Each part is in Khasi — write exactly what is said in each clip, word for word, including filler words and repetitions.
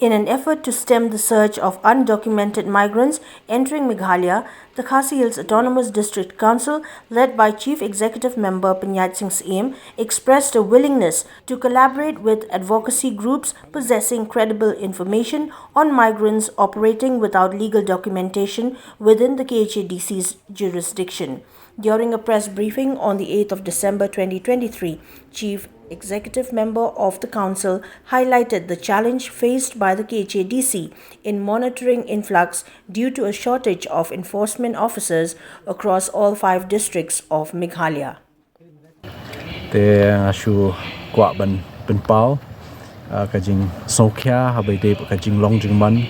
In an effort to stem the surge of undocumented migrants entering Meghalaya, the Khasi Hills Autonomous District Council, led by Chief Executive Member Panchayat Singh Syiem, expressed a willingness to collaborate with advocacy groups possessing credible information on migrants operating without legal documentation within the K H A D C's jurisdiction. During a press briefing on the eighth of December twenty twenty-three, Chief Executive Member of the Council highlighted the challenge faced by the K H A D C in monitoring influx due to a shortage of enforcement officers across all five districts of Meghalaya. Te nga shu kwah ban pynpaw, ah, ka jingsngewkhia ha ba ïadei bad ka jinglong jingman,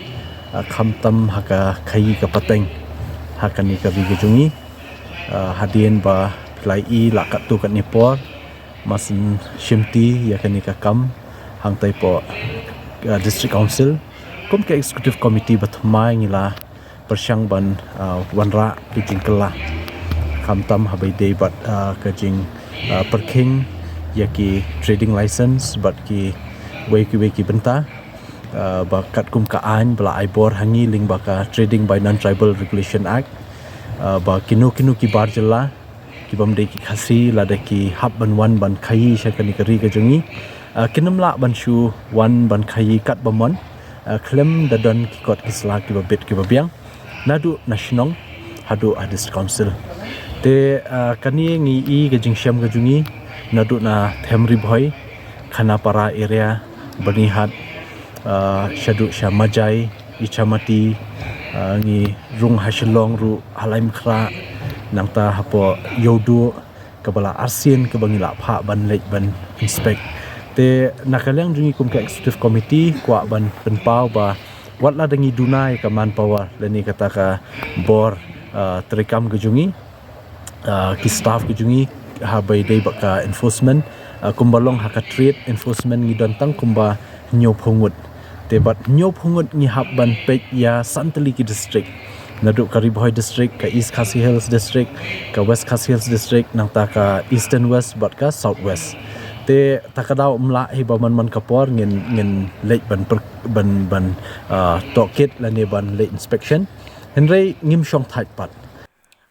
ah, khamtam ha ka khaïi ka pateng ha kane ka ri ka jong ngi. Ah, hadien ba phi la ïohi la katto katne por, ma sngewsih shimti ïa kane ka kam hangtai hapoh, ah, District Council. Kum ka Executive Committee ba thymmai ngi la pyrshang ban, ah, wanrah ki jingkylla khamtam ha ba ïadei bad, ah, ka jing, ah, pyrkhing ïa ki trading license bad kiwei kiwei ki bynta, ah, ba katkum ka aiñ ba la ai bor ha ngi lyngba ka Trading by Non-Tribal Regulation Act, ah, ba kino kino ki bar jylla ki bym dei ki Khasi lada ki hap ban wan ban khaïi sha kane ka ri ka jong ngi, ah, kin ym lah ban shu wan ban khaïi kat ba mon, ah, khlem da don ki kot ki sla ki ba bit ki ba biang naduh na shnong haduh ha District Council. Te, ah, kane ngi ïohi ka jingshem ka jong ngi naduh na Them Ri Bhoi, Khanapara area, Byrnihat, ah, shaduh sha Majai, Ichamati, ah, ngi rung ha Shillong ruh, ha Laitumkhrah, nangta hapoh Ïewduh, kaba la arsien kaba ngi la phah ban leit ban inspect. Te na ka liang jong ngi kum ka Executive Committee kwah ban pynpaw ba wat la da ngi duna ïa ka manpower lane kata ka bor, ah, treikam ka jong ngi, ah, ki staff ka jong ngi ha ba ïadei bad ka enforcement, ah, kumba long ha ka trade enforcement ngi don tang kumba hynñiewphew ngut. Te bad hynñiewphew ngut ngi hap ban peit ïa san tylli ki district. Naduh ka Ri Bhoi District, ka East Khasi Hills District, ka West Khasi Hills District, nangta ka Eastern West bad ka South West. Te ta ka daw ym lah hi ba man man ka por ngin, ngin leit ban per-, ban, ban, ah, tohkit lane ban leit inspection. Hynrei ngim shong thait pat.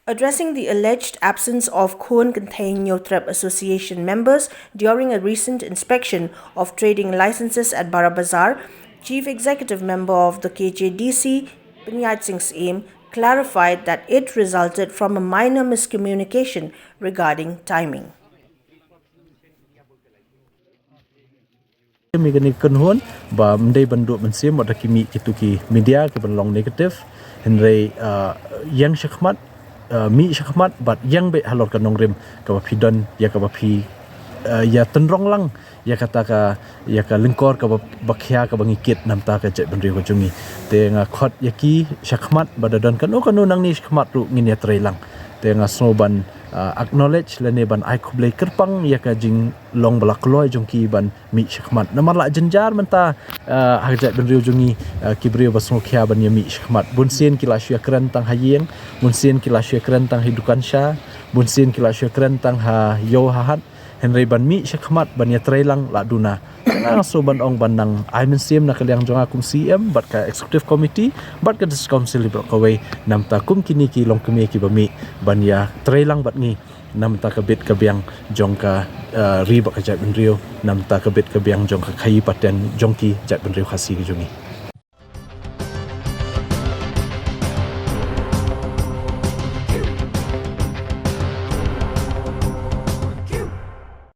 Addressing the alleged absence of Khun Kynthei Hynñiewtrep Association members during a recent inspection of trading licenses at Barabazar, Chief Executive Member of the K H A D C, Panchayat Singh Syiem, clarified that it resulted from a minor miscommunication regarding timing. Ïa kane ka kynhun ba ym dei ban duh mynsiem wat la ki mih kito ki media ki ban long negative. Hynrei, ah, ïeng shakhmat, ah, mih shakhmat bad ïeng beit halor ka nongrim kaba phi don ïa kaba phi, ah, ïa tynrong lang ïa kata ka, ïa ka lyngkor kaba, ba khia kaba ngi kit namar ka jaitbynriew ka jong ngi. Te nga khot ïa ki shakhmat ba da don kano kano nangne shakhmat ruh ngin ïatrei lang. Te nga sngew ban, ah, acknowledge lane ban ai khublei kyrpang ïa ka jinglong ba la kloi jong ki ban mih shakhmat. Namar la jynjar mynta, ah, ha ka jaitbynriew jong ngi, ah, ki briew ba sngewkhia ban ïa mih shakhmat. Bunsien ki la shu ïakren tang ha ïing, bunsien ki la shu ïakren tang ha dukan sha, bunsien ki la shu ïakren tang ha ïew ha hat. Hynrei ban mih shakhmat ban ïatrei lang la duna. Nga sngew ban ong ban nang ai mynsiem na ka liang jong nga kum C M bad ka executive committee bad ka district council baroh kawei namar kum kine ki long kmie ki ba mih ban ïatrei lang bad ngi namar ka bit ka biang jong ka, eh, ri bad ka jaitbynriew, namar ka bit ka biang jong ka khaïi pateng jong ki jaitbynriew Khasi ka jong ngi.